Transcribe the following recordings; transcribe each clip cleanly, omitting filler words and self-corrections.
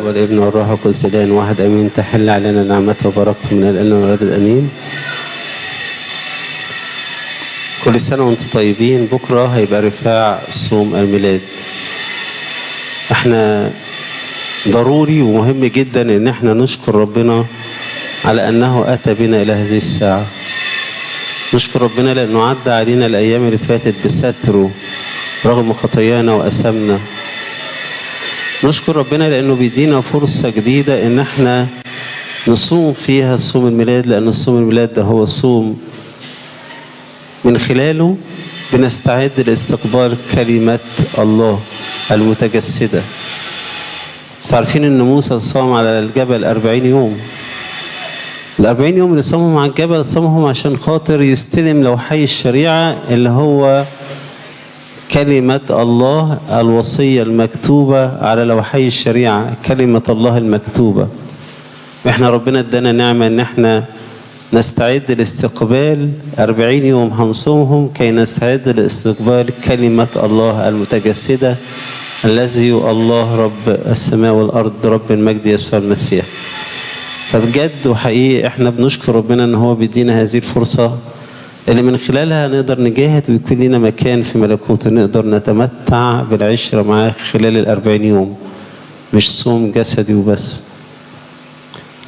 والابن والروح القدس الان واحد امين. تحل علينا نعمته وبركته من الان والابد امين. كل سنة وانتم طيبين. بكره هيبقى رفاع صوم الميلاد. احنا ضروري ومهم جدا ان احنا نشكر ربنا على انه اتى بنا الى هذه الساعة. نشكر ربنا لانه عدى علينا الايام اللي فاتت بستره رغم خطايانا واثامنا. نشكر ربنا لانه بيدينا فرصة جديدة ان احنا نصوم فيها صوم الميلاد، لان صوم الميلاد ده هو صوم من خلاله بنستعد لاستقبال كلمة الله المتجسده. تعرفين ان موسى صام على الجبل 40 يوم. ال40 يوم اللي صامهم على الجبل صامهم عشان خاطر يستلم لوحي الشريعة اللي هو كلمة الله، الوصية المكتوبة على لوحي الشريعة، كلمة الله المكتوبة. احنا ربنا ادانا نعمة ان احنا نستعد لاستقبال 40 يوم هنصومهم كي نستعد لاستقبال كلمة الله المتجسدة الذي الله رب السماء والأرض رب المجد يسوع المسيح. فبجد وحقيقي احنا بنشكر ربنا ان هو بيدينا هذه الفرصة اللي من خلالها نقدر نجاهد ويكون لنا مكان في ملكوته، نقدر نتمتع بالعشرة معاه خلال 40 يوم، مش صوم جسدي وبس.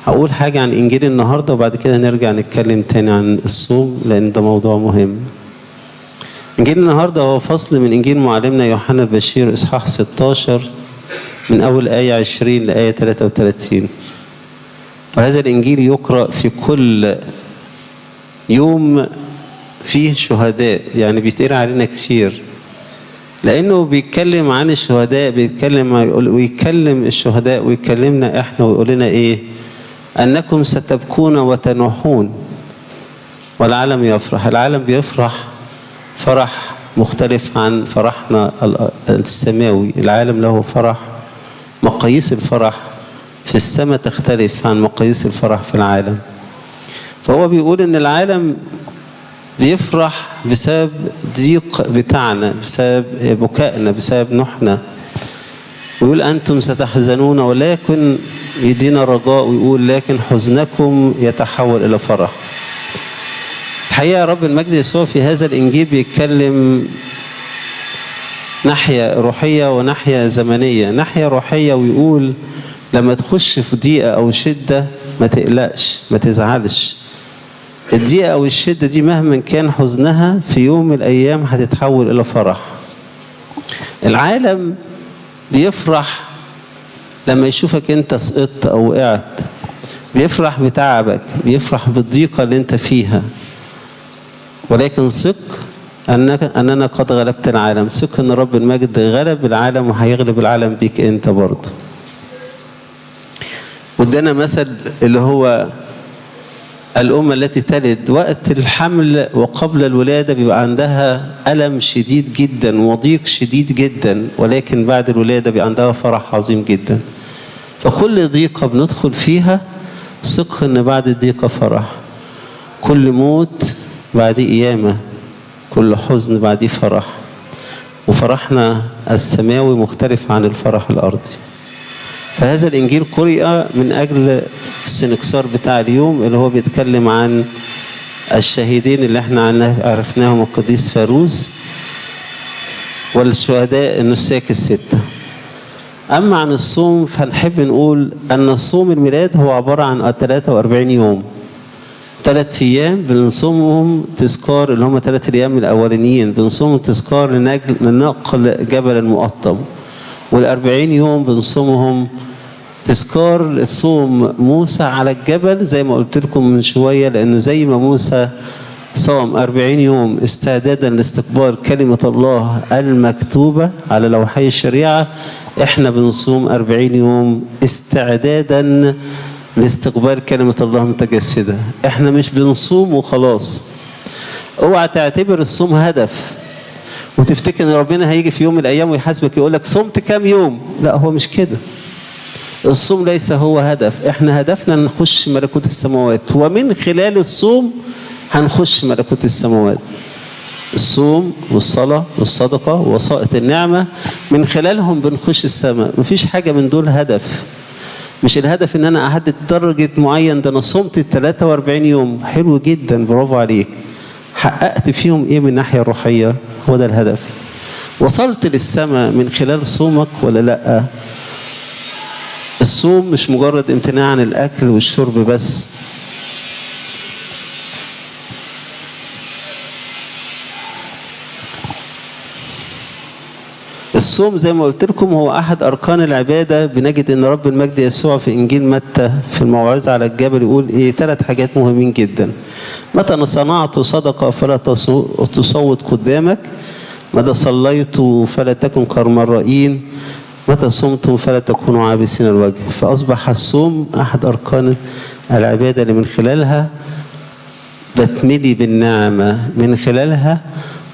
هقول حاجة عن إنجيل النهاردة وبعد كده نرجع نتكلم تاني عن الصوم لأن ده موضوع مهم. إنجيل النهاردة هو فصل من إنجيل معلمنا يوحنا البشير إصحاح 16 من أول آية 20 لآية 33. وهذا الإنجيل يقرأ في كل يوم فيه شهداء، يعني بيتقرأ علينا كتير لأنه بيتكلم عن الشهداء، بيتكلم ويكلم الشهداء ويكلمنا إحنا ويقول لنا إيه؟ أنكم ستبكون وتنوحون والعالم يفرح. العالم بيفرح فرح مختلف عن فرحنا السماوي. العالم له فرح، مقاييس الفرح في السماء تختلف عن مقاييس الفرح في العالم. فهو بيقول إن العالم بيفرح بسبب ضيق بتاعنا، بسبب بكائنا، بسبب نحنا. ويقول أنتم ستحزنون ولكن يدينا رجاء، ويقول لكن حزنكم يتحول إلى فرح. الحقيقة رب المجد يسوع في هذا الإنجيل بيتكلم ناحية روحية وناحية زمنية. ناحية روحية ويقول لما تخش في ضيقة أو شدة ما تقلقش، ما تزعلش. الضيقة أو الشدة دي مهما كان حزنها في يوم من الأيام هتتحول إلى فرح. العالم بيفرح لما يشوفك أنت سقطت أو وقعت، بيفرح بتعبك، بيفرح بالضيقة اللي أنت فيها. ولكن ثق أننا قد غلبت العالم. ثق أن رب المجد غلب العالم وهيغلب العالم بيك أنت برضه. وادانا مثل اللي هو الأم التي تلد وقت الحمل وقبل الولادة بيبقى عندها ألم شديد جدا وضيق شديد جدا، ولكن بعد الولادة بيبقى عندها فرح عظيم جدا. فكل ضيقة بندخل فيها ثق إن بعد الضيقة فرح، كل موت بعد قيامة، كل حزن بعد فرح. وفرحنا السماوي مختلف عن الفرح الأرضي. فهذا الإنجيل قرئ من أجل السنكسار بتاع اليوم اللي هو بيتكلم عن الشهيدين اللي احنا عرفناهم، القديس فاروس والشهداء النساك الستة. أما عن الصوم فنحب نقول أن الصوم الميلاد هو عبارة عن 43 يوم. 3 أيام بنصومهم تذكار، اللي هم 3 أيام الأولانيين بنصومهم تذكار لنقل جبل المقطم، وال40 يوم بنصومهم تذكار صوم موسى على الجبل زي ما قلت لكم من شوية، لأنه زي ما موسى صام 40 يوم استعدادا لاستقبال كلمة الله المكتوبة على لوحي الشريعة، احنا بنصوم 40 يوم استعدادا لاستقبال كلمة الله المتجسدة. احنا مش بنصوم وخلاص. اوعى تعتبر الصوم هدف وتفتكر ان ربنا هيجي في يوم من الايام ويحاسبك يقول لك صمت كام يوم. لا، هو مش كده. الصوم ليس هو هدف. احنا هدفنا نخش ملكوت السماوات، ومن خلال الصوم هنخش ملكوت السماوات. الصوم والصلاة والصدقة ووسائط النعمة من خلالهم بنخش السماء. مفيش حاجة من دول هدف. مش الهدف ان انا احدد درجة معين، ده انا صمت 43 يوم، حلو جدا، برافو عليك، حققت فيهم ايه من الناحية الروحية؟ هو ده الهدف. وصلت للسماء من خلال صومك ولا لا؟ الصوم مش مجرد امتناع عن الاكل والشرب بس. الصوم زي ما قلت لكم هو أحد أركان العبادة. بنجد إن رب المجد يسوع في إنجيل متى في الموعظة على الجبل يقول إيه؟ 3 حاجات مهمين جدا. متى صنعت صدقة فلا تصوت قدامك، متى صليت فلا تكن كالمرائين، متى صمتم فلا تكونوا عابسين الوجه. فأصبح الصوم أحد أركان العبادة اللي من خلالها بتملي بالنعمة، من خلالها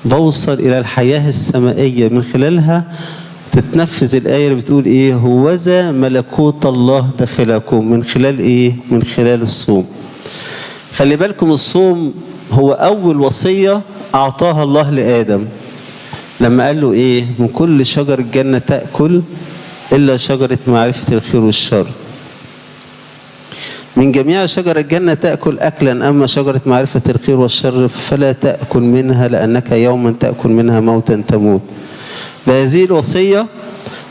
بوصل إلى الحياة السمائية، من خلالها تتنفذ الآية اللي بتقول إيه؟ هوذا ملكوت الله داخلكم. من خلال إيه؟ من خلال الصوم. خلي بالكم الصوم هو أول وصية أعطاها الله لآدم لما قال له إيه؟ من كل شجر الجنة تأكل إلا شجرة معرفة الخير والشر. من جميع شجر الجنة تأكل أكلا، أما شجرة معرفة الخير والشر فلا تأكل منها، لأنك يوما تأكل منها موتا تموت. بهذه الوصية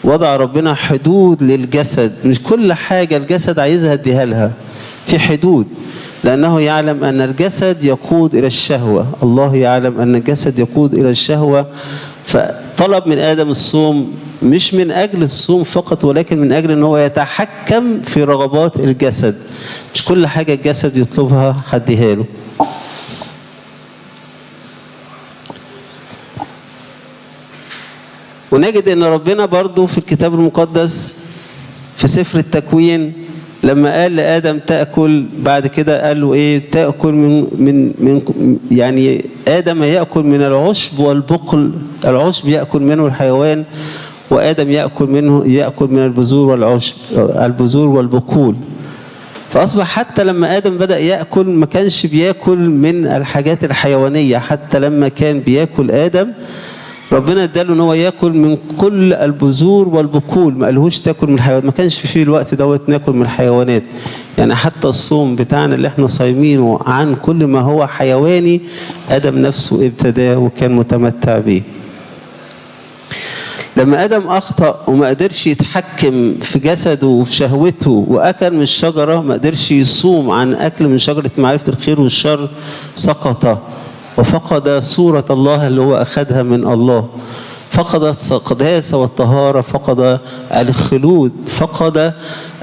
وضع ربنا حدود للجسد، مش كل حاجة الجسد عايزها اديها لها، في حدود، لأنه يعلم أن الجسد يقود إلى الشهوة. الله يعلم أن الجسد يقود إلى الشهوة، فطلب من آدم الصوم مش من أجل الصوم فقط، ولكن من أجل أنه يتحكم في رغبات الجسد. مش كل حاجة الجسد يطلبها حديها له. ونجد أن ربنا برضو في الكتاب المقدس في سفر التكوين لما قال لآدم تأكل، بعد كده قال له إيه؟ تأكل من من من يعني آدم يأكل من العشب والبقل، العشب يأكل منه الحيوان، وآدم يأكل منه، يأكل من البذور والعشب، البذور والبقول. فأصبح حتى لما آدم بدأ يأكل ما كانش بيأكل من الحاجات الحيوانية، حتى لما كان بيأكل آدم ربنا اداله ان هو ياكل من كل البذور والبقول، ما قالهوش تاكل من الحيوانات، ما كانش في الوقت دوت ناكل من الحيوانات. يعني حتى الصوم بتاعنا اللي احنا صايمينه عن كل ما هو حيواني ادم نفسه ابتداه وكان متمتع بيه. لما ادم اخطأ وما قدرش يتحكم في جسده وفي شهوته واكل من الشجرة، ما قدرش يصوم عن اكل من شجرة معرفة الخير والشر، سقط وفقد صورة الله اللي هو أخذها من الله، فقد القداسة والطهارة، فقد الخلود، فقد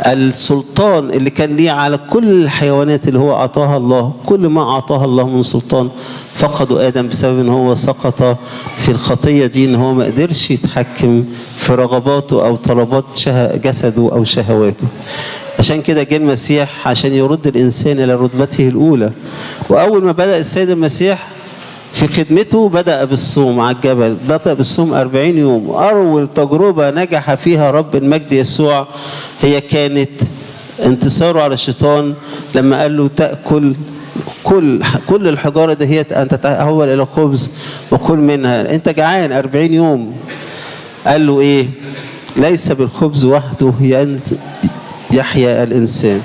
السلطان اللي كان ليه على كل الحيوانات اللي هو أعطاها الله. كل ما أعطاها الله من سلطان فقده آدم بسبب إن هو سقط في الخطية دي، إن هو ما قدرش يتحكم في رغباته أو طلبات جسده أو شهواته. عشان كده جه المسيح عشان يرد الإنسان إلى رتبته الأولى. وأول ما بدأ السيد المسيح في خدمته بدأ بالصوم على الجبل، بدأ بالصوم 40 يوم. أول تجربة نجح فيها رب المجد يسوع هي كانت انتصاره على الشيطان لما قال له تأكل كل الحجارة دهيت أن تتحول إلى خبز وكل منها، أنت جعان 40 يوم. قال له إيه؟ ليس بالخبز وحده يحيا الإنسان.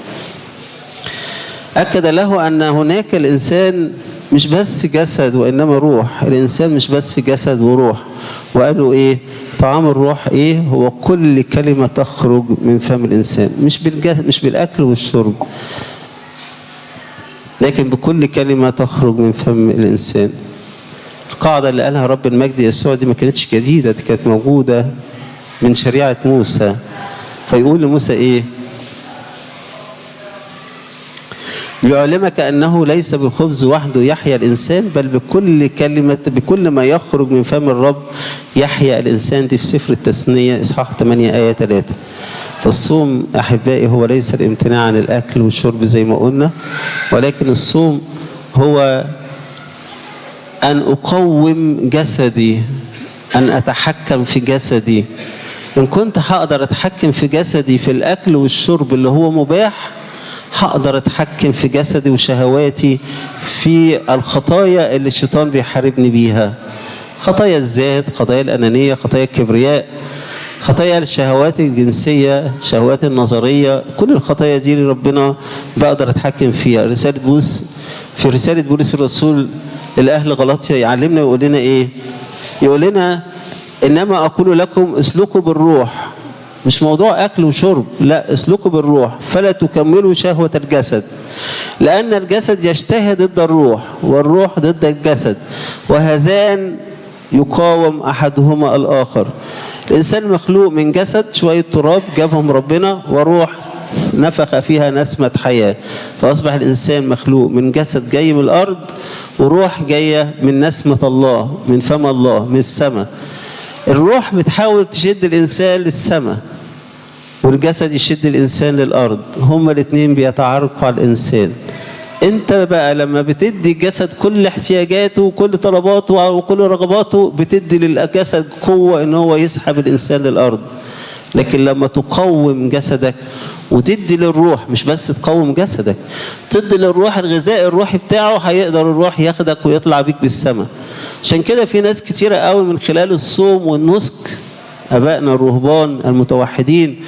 أكد له أن هناك الإنسان مش بس جسد وإنما روح، الإنسان مش بس جسد وروح. وقال له إيه؟ طعام الروح إيه؟ هو كل كلمة تخرج من فم الإنسان، مش بالأكل والشرب، لكن بكل كلمة تخرج من فم الإنسان. القاعدة اللي قالها رب المجد يسوع دي ما كانتش جديدة، دي كانت موجودة من شريعة موسى. فيقول لموسى إيه؟ يعلمك أنه ليس بالخبز وحده يحيا الإنسان، بل بكل كلمة، بكل ما يخرج من فم الرب يحيا الإنسان. دي في سفر التثنية إصحاح 8 آية 3. فالصوم أحبائي هو ليس الامتناع عن الأكل والشرب زي ما قلنا، ولكن الصوم هو أن أقوم جسدي، أن أتحكم في جسدي. إن كنت هقدر أتحكم في جسدي في الأكل والشرب اللي هو مباح، هقدر أتحكم في جسدي وشهواتي في الخطايا اللي الشيطان بيحاربني بيها، خطايا الذات، خطايا الأنانية، خطايا الكبرياء. خطايا الشهوات الجنسية، الشهوات النظرية، كل الخطايا دي ربنا بقدر أتحكم فيها. رسالة بولس، في رسالة بولس الرسول لأهل غلاطيا يعلمنا ويقول لنا إيه؟ يقول لنا إنما أقول لكم اسلكوا بالروح. مش موضوع أكل وشرب، لا، اسلكوا بالروح فلا تكملوا شهوة الجسد، لأن الجسد يشتهي ضد الروح والروح ضد الجسد، وهذان يقاوم أحدهما الآخر. الإنسان مخلوق من جسد، شوية تراب جابهم ربنا، وروح نفخ فيها نسمة حياة، فأصبح الإنسان مخلوق من جسد جاي من الأرض، وروح جاية من نسمة الله، من فم الله، من السماء. الروح بتحاول تشد الإنسان للسماء، والجسد يشد الإنسان للأرض، هما الاثنين بيتعاركوا على الإنسان. انت بقى لما بتدي الجسد كل احتياجاته وكل طلباته وكل رغباته، بتدي للجسد قوة ان هو يسحب الإنسان للأرض. لكن لما تقوم جسدك وتدي للروح، مش بس تقوم جسدك، تدي للروح الغذاء الروحي بتاعه، هيقدر الروح ياخدك ويطلع بيك بالسماء. عشان كده في ناس كتيرة قوي من خلال الصوم والنسك، أبائنا الرهبان المتوحدين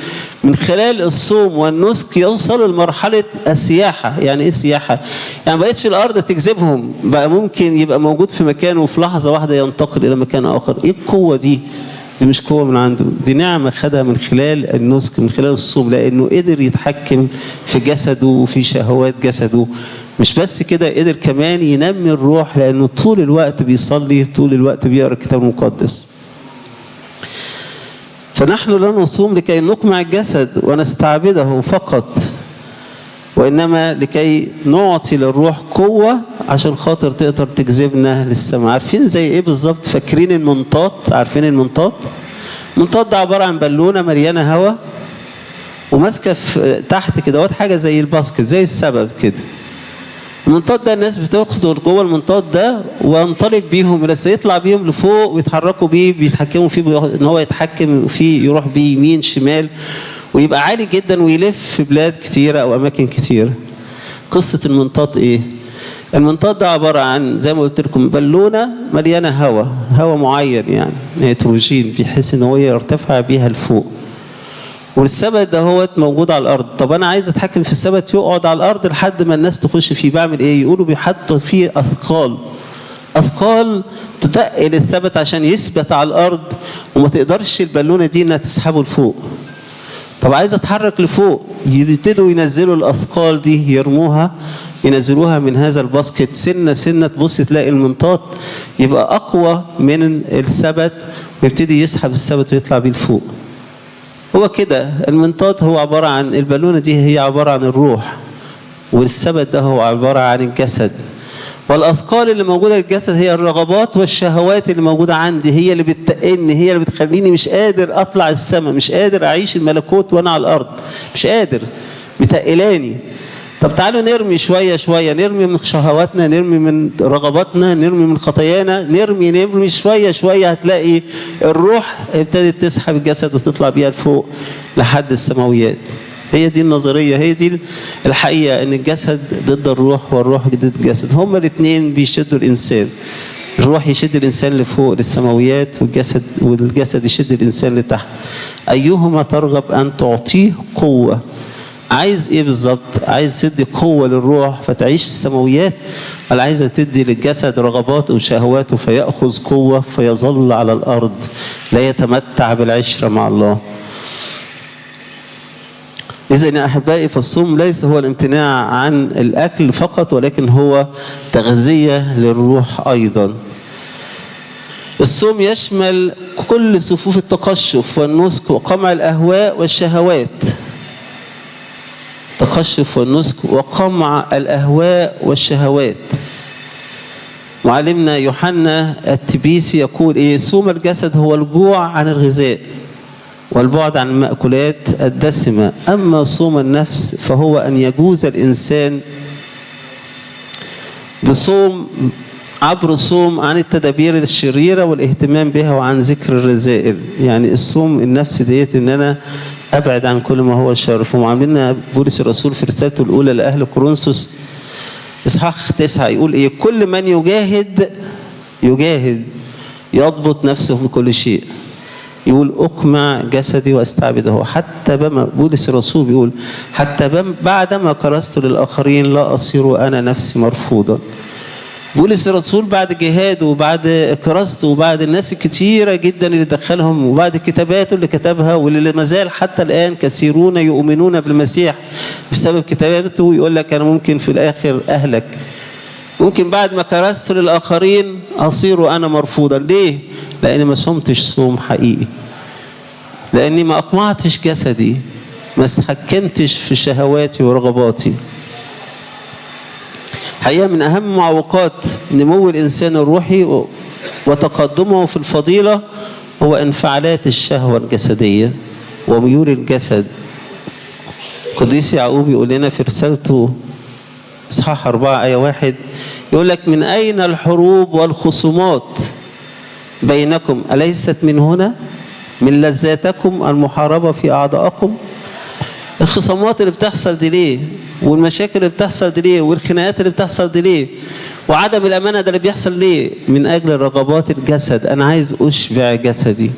من خلال الصوم والنسك يوصلوا لمرحلة السياحة. يعني إيه السياحة؟ يعني ما بقتش الأرض تجذبهم، بقى ممكن يبقى موجود في مكان وفي لحظة واحدة ينتقل إلى مكان آخر. إيه القوة دي؟ دي مش قوة من عنده، دي نعمة خدها من خلال النسك، من خلال الصوم، لأنه قدر يتحكم في جسده وفي شهوات جسده. مش بس كده، قدر كمان ينمي الروح، لأنه طول الوقت بيصلي، طول الوقت بيقرأ الكتاب المقدس. فنحن لا نصوم لكي نقمع الجسد ونستعبده فقط، وإنما لكي نعطي للروح قوة عشان خاطر تقدر تجذبنا للسماء. عارفين زي إيه بالظبط؟ فاكرين المنطاد؟ عارفين المنطاد؟ المنطاد ده عبارة عن بالونة مليانة هواء وماسكة تحت كده حاجة زي الباسكت، زي السبب كده. المنطاد ده الناس بتاخده جوه المنطاد ده وينطلق بيهم، بس يطلع بيهم لفوق ويتحركوا بيه، بيتحكموا فيه، ان هو يتحكم فيه، يروح بيه يمين شمال، ويبقى عالي جدا ويلف في بلاد كتيرة او اماكن كتيرة. قصة المنطاد ايه؟ المنطاد ده عبارة عن زي ما قلت لكم بالونة مليانة هواء، هواء معين يعني نيتروجين، بحيث ان هو يرتفع بيها لفوق. والسبت ده هو موجود على الارض. طب انا عايز اتحكم في السبت يقعد على الارض لحد ما الناس تخش فيه، بعمل ايه؟ يقولوا بيحطوا فيه اثقال، اثقال تتقل السبت عشان يثبت على الارض وما تقدرش البالونة دي انها تسحبه لفوق. طب عايز اتحرك لفوق، يبتدوا ينزلوا الاثقال دي، يرموها، ينزلوها من هذا الباسكت سنة سنة، تبص تلاقي المنطاد يبقى اقوى من السبت ويبتدي يسحب السبت ويطلع بيه لفوق. هو كده المنطاد هو عبارة عن البالونة دي، هي عبارة عن الروح، والسبت ده هو عبارة عن الجسد. والأثقال اللي موجودة للجسد هي الرغبات والشهوات اللي موجودة عندي، هي اللي بتقني، هي اللي بتخليني مش قادر أطلع السماء، مش قادر أعيش الملكوت وأنا على الأرض، مش قادر، متقلاني. طب تعالوا نرمي شوية شوية، نرمي من شهواتنا، نرمي من رغباتنا، نرمي من خطايانا، نرمي شوية شوية، هتلاقي الروح ابتدت تسحب الجسد وتطلع بيها لفوق لحد السماويات. هي دي النظرية، هي دي الحقيقة، ان الجسد ضد الروح والروح ضد الجسد، هما الاثنين بيشدوا الإنسان. الروح يشد الإنسان لفوق للسماويات، والجسد يشد الإنسان لتحت. أيهما ترغب أن تعطيه قوة؟ عايز ايه بالظبط؟ عايز تدي قوة للروح فتعيش السماويات، ولا عايزة تدي للجسد رغباته وشهواته فيأخذ قوة فيظل على الأرض لا يتمتع بالعشرة مع الله؟ إذن يا أحبائي، فالصوم ليس هو الامتناع عن الأكل فقط، ولكن هو تغذية للروح أيضا. الصوم يشمل كل صفوف التقشف والنسك وقمع الأهواء والشهوات. التقشف والنسك وقمع الأهواء والشهوات. معلمنا يوحنا التبيسي يقول إيه؟ صوم الجسد هو الجوع عن الغذاء والبعد عن المأكولات الدسمة، أما صوم النفس فهو أن يجوز الإنسان بصوم عبر صوم عن التدابير الشريرة والاهتمام بها وعن ذكر الرذائل. يعني الصوم النفس ديت إن أنا أبعد عن كل ما هو شر. فمعاملنا بولس الرسول في رسالته الأولى لأهل كورنثوس إصحاح 9 يقول إيه؟ كل من يجاهد يجاهد يضبط نفسه في كل شيء. يقول أقمع جسدي وأستعبده. حتى بما بولس الرسول بيقول حتى بعدما كرست للآخرين لا أصير أنا نفسي مرفوضا. بولس الرسول بعد جهاده وبعد كراسته وبعد الناس الكتيرة جدا اللي دخلهم وبعد كتاباته اللي كتبها واللي ما زال حتى الآن كثيرون يؤمنون بالمسيح بسبب كتاباته، يقول لك أنا ممكن في الآخر أهلك، ممكن بعد ما كرست للآخرين أصير أنا مرفوضا. ليه؟ لأني ما صمتش صوم حقيقي، لأني ما أقمعتش جسدي، ما استحكمتش في شهواتي ورغباتي. حقيقة من أهم معوقات نمو الإنسان الروحي وتقدمه في الفضيلة هو انفعالات الشهوة الجسدية وميول الجسد. قديس يعقوب يقول لنا في رسالته إصحاح 4 آية 1، يقول لك من أين الحروب والخصومات بينكم؟ أليست من هنا، من لذاتكم المحاربة في أعضائكم؟ الخصامات اللي بتحصل دي ليه؟ والمشاكل اللي بتحصل دي ليه؟ والخناقات اللي بتحصل دي ليه؟ وعدم الأمانة ده اللي بيحصل ليه؟ من أجل رغبات الجسد. أنا عايز أشبع جسدي،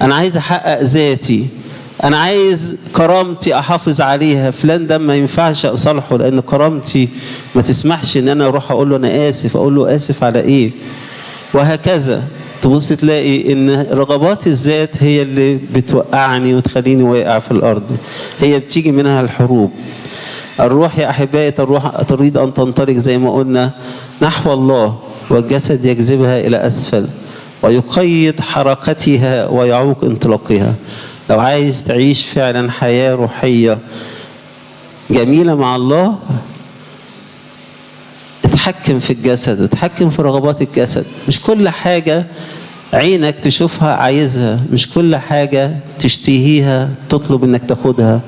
أنا عايز أحقق ذاتي، أنا عايز كرامتي أحافظ عليها. فلان ده ما ينفعش أصالحه لأن كرامتي ما تسمحش إن أنا أروح أقول له أنا آسف، أقول له آسف على إيه؟ وهكذا. تبص تلاقي إن رغبات الذات هي اللي بتوقعني وتخليني واقع في الأرض، هي بتيجي منها الحروب. الروح يا أحبائي الروح تريد أن تنطلق زي ما قلنا نحو الله، والجسد يجذبها إلى أسفل ويقيد حركتها ويعوق انطلاقها. لو عايز تعيش فعلا حياة روحية جميلة مع الله، اتحكم في الجسد، اتحكم في رغبات الجسد. مش كل حاجة عينك تشوفها عايزها، مش كل حاجة تشتهيها تطلب انك تاخدها،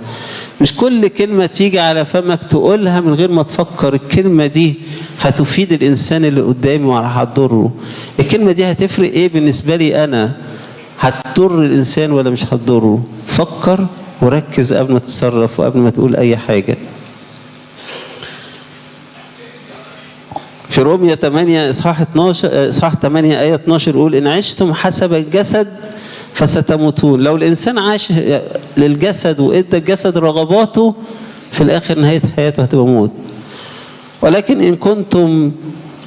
مش كل كلمة تيجي على فمك تقولها من غير ما تفكر الكلمة دي هتفيد الإنسان اللي قدامي ولا هتضره، الكلمة دي هتفرق ايه بالنسبة لي أنا، هتضر الإنسان ولا مش هتضره. فكر وركز قبل ما تتصرف وقبل ما تقول أي حاجة. في رومية 8 إصحاح 12، إصحاح 8 آية 12 يقول إن عشتم حسب الجسد فستموتون. لو الإنسان عاش للجسد وإدى الجسد رغباته، في الآخر نهاية حياته هتبقى موت. ولكن إن كنتم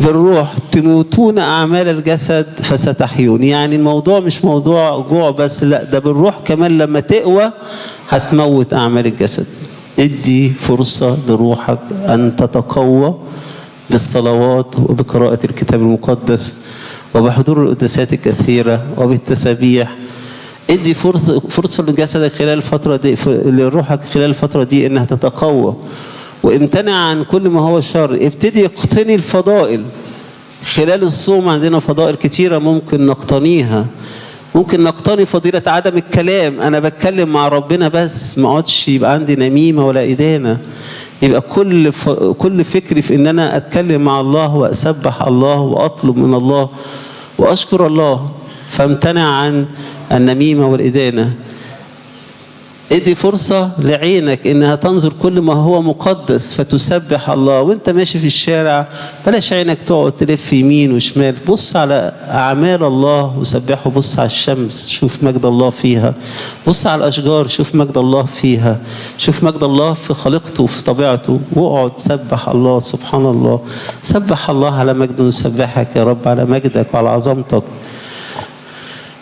بالروح تموتون أعمال الجسد فستحيون. يعني الموضوع مش موضوع جوع بس، لا ده بالروح كمان لما تقوى هتموت أعمال الجسد. ادي فرصة لروحك أن تتقوى بالصلوات وبقراءة الكتاب المقدس وبحضور القداسات الكثيرة وبالتسابيح. ادي فرصة لجسدك خلال الفترة دي، لروحك خلال الفترة دي انها تتقوى، وامتنع عن كل ما هو شر. ابتدي اقتني الفضائل خلال الصوم. عندنا فضائل كثيرة ممكن نقتنيها. ممكن نقتني فضيلة عدم الكلام، انا بتكلم مع ربنا بس، ما اقعدش يبقى عندي نميمة ولا إدانة. يبقى كل فكري في ان انا اتكلم مع الله واسبح الله واطلب من الله واشكر الله، فامتنع عن النميمة والإدانة. ادي فرصة لعينك انها تنظر كل ما هو مقدس فتسبح الله. وانت ماشي في الشارع بلاش عينك تقعد تلف يمين وشمال، بص على اعمال الله وسبحه. بص على الشمس شوف مجد الله فيها، بص على الاشجار شوف مجد الله فيها، شوف مجد الله في خلقته وفي طبيعته، واقعد سبح الله. سبحان الله، سبح الله على مجده، نسبحك يا رب على مجدك وعلى عظمتك.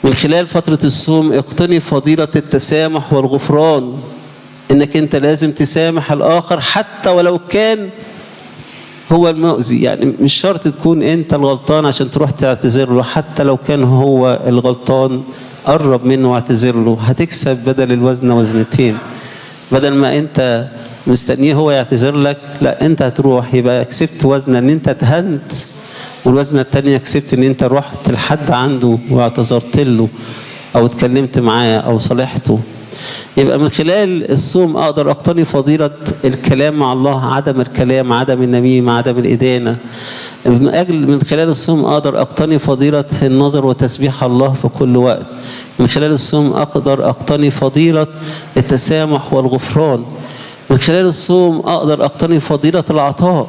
من خلال فترة الصوم اقتني فضيلة التسامح والغفران، انك انت لازم تسامح الاخر حتى ولو كان هو المؤذي. يعني مش شرط تكون انت الغلطان عشان تروح تعتذر له، حتى لو كان هو الغلطان قرب منه واعتذر له، هتكسب بدل الوزن وزنتين. بدل ما انت مستنيه هو يعتذر لك، لا انت هتروح، يبقى كسبت وزنة ان انت اتهنت، والوزنة التانية كسبت ان انت رحت لحد عنده واعتذرت له او اتكلمت معاه او صالحته. يبقى من خلال الصوم اقدر اقتني فضيلة الكلام مع الله، عدم الكلام، عدم النميمة، عدم الإدانة. من خلال الصوم اقدر اقتني فضيلة النظر وتسبيح الله في كل وقت. من خلال الصوم اقدر اقتني فضيلة التسامح والغفران. من خلال الصوم اقدر اقتني فضيلة العطاء.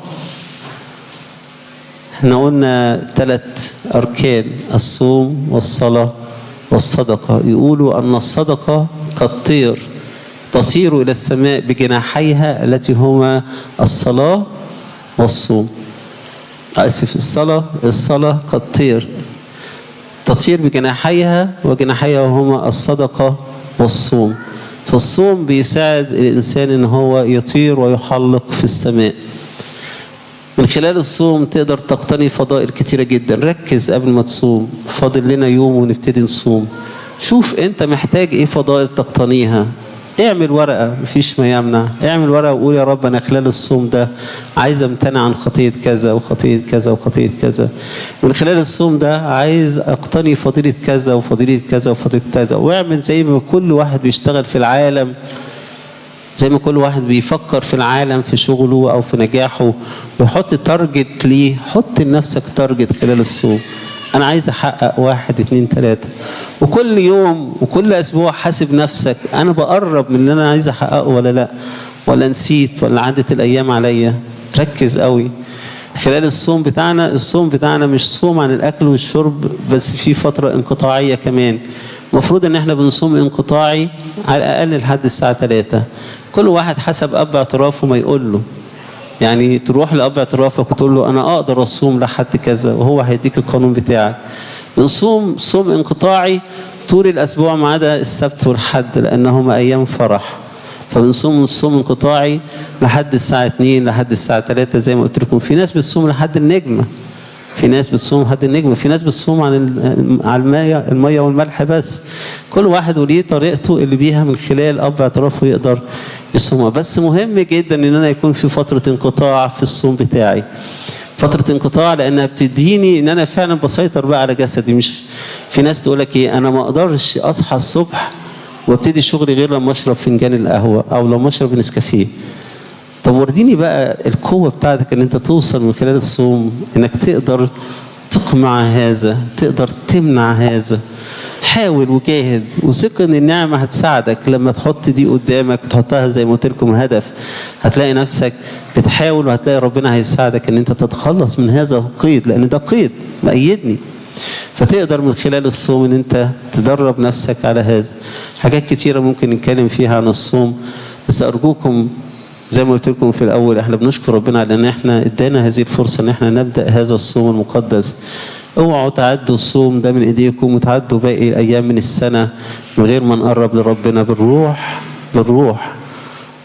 احنا قلنا 3 أركان: الصوم والصلاة والصدقة. يقولوا أن الصدقة كالطير تطير إلى السماء بجناحيها التي هما الصلاة والصوم. آسف، الصلاة كالطير تطير بجناحيها، وجناحيها هما الصدقة والصوم. فالصوم بيساعد الإنسان إن هو يطير ويحلق في السماء. من خلال الصوم تقدر تقتني فضائل كتيرة جدا. ركز قبل ما تصوم، فاضل لنا يوم ونبتدي نصوم. شوف انت محتاج ايه فضائل تقتنيها. اعمل ورقة، مفيش ما يمنع، اعمل ورقة وقول يا رب انا خلال الصوم ده عايز امتنع عن خطية كذا وخطية كذا وخطية كذا. من خلال الصوم ده عايز اقتني فضيلة كذا وفضيلة كذا وفضيلة كذا. واعمل زي ما كل واحد بيشتغل في العالم، زي ما كل واحد بيفكر في العالم في شغله او في نجاحه ويحط target ليه. حط لنفسك target خلال الصوم، انا عايز احقق 1 2 3. وكل يوم وكل اسبوع حاسب نفسك، انا بقرب من اللي انا عايز احققه ولا لا، ولا نسيت، ولا عدت الايام عليا. ركز قوي خلال الصوم بتاعنا. الصوم بتاعنا مش صوم عن الاكل والشرب بس، في فترة انقطاعية كمان. المفروض ان احنا بنصوم انقطاعي على الاقل لحد الساعة 3. كل واحد حسب اب اعترافه ما يقول له، يعني تروح لاب اعترافك وتقول له انا اقدر اصوم لحد كذا، وهو هيديك القانون بتاعك. بنصوم صوم انقطاعي طول الاسبوع ما عدا السبت والحد لانهما ايام فرح. فبنصوم صوم انقطاعي لحد الساعة 2 لحد الساعة 3 زي ما قلت لكم. في ناس بتصوم لحد النجمة، في ناس بتصوم لحد النجمة، في ناس بتصوم عن المية والملح بس. كل واحد وليه طريقته اللي بيها من خلال اب اعترافه يقدر يصومها. بس مهم جدا ان انا يكون في فترة انقطاع في الصوم بتاعي، فترة انقطاع، لانها بتديني ان انا فعلا بسيطر بقى على جسدي. مش في ناس تقول لك ايه، انا ما اقدرش اصحى الصبح وابتدي شغلي غير لما اشرب فنجان القهوة او لما اشرب نسكافيه. طب ورديني بقى القوة بتاعتك ان انت توصل من خلال الصوم انك تقدر تقمع هذا، تقدر تمنع هذا. حاول وجاهد وثق ان النعمة هتساعدك لما تحط دي قدامك وتحطها زي ما قلت لكم هدف. هتلاقي نفسك بتحاول وهتلاقي ربنا هيساعدك ان انت تتخلص من هذا القيد، لان ده قيد مقيدني. فتقدر من خلال الصوم ان انت تدرب نفسك على هذا. حاجات كتيرة ممكن نتكلم فيها عن الصوم، بس ارجوكم زي ما قلت لكم في الأول، احنا بنشكر ربنا على ان احنا ادانا هذه الفرصة ان احنا نبدأ هذا الصوم المقدس. اوعوا تعدوا الصوم ده من ايديكم وتعدوا باقي الايام من السنة من غير ما نقرب لربنا بالروح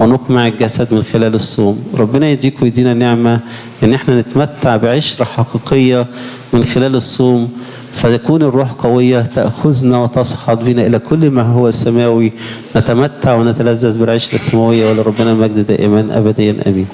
ونقمع الجسد من خلال الصوم. ربنا يديك ويدينا نعمة ان احنا نتمتع بعشرة حقيقية من خلال الصوم، فتكون الروح قوية تأخذنا وتصعد بنا إلى كل ما هو سماوي، نتمتع ونتلذذ بالعشرة السماوية. ولربنا المجد دائما أبديا آمين.